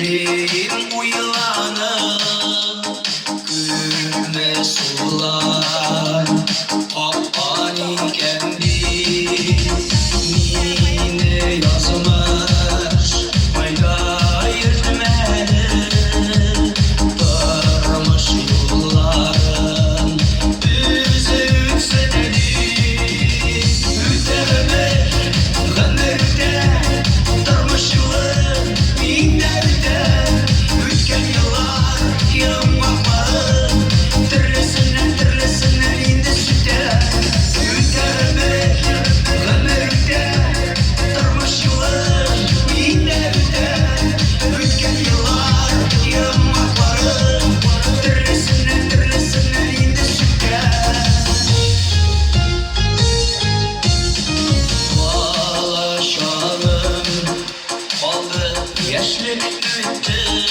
Йөрим уйланып, күпме сулар аккан икән бит. Мине язмыш кайда йөртмәде, тормыш юлларын үзе үтсен дип. Үтә гомер, гомер үтә, тормыш юлы миңнәр үтә. Үткән еллар йомгакларын төрлесеннән төрлесеннән инде сүтә. Үтә гомер, гомер үтә, тормыш юлы миңнәр үтә. Үткән еллар йомгакларын төрлесеннән төрлесеннән инде сүтә. Бала чагым калды, яшьлек үтте.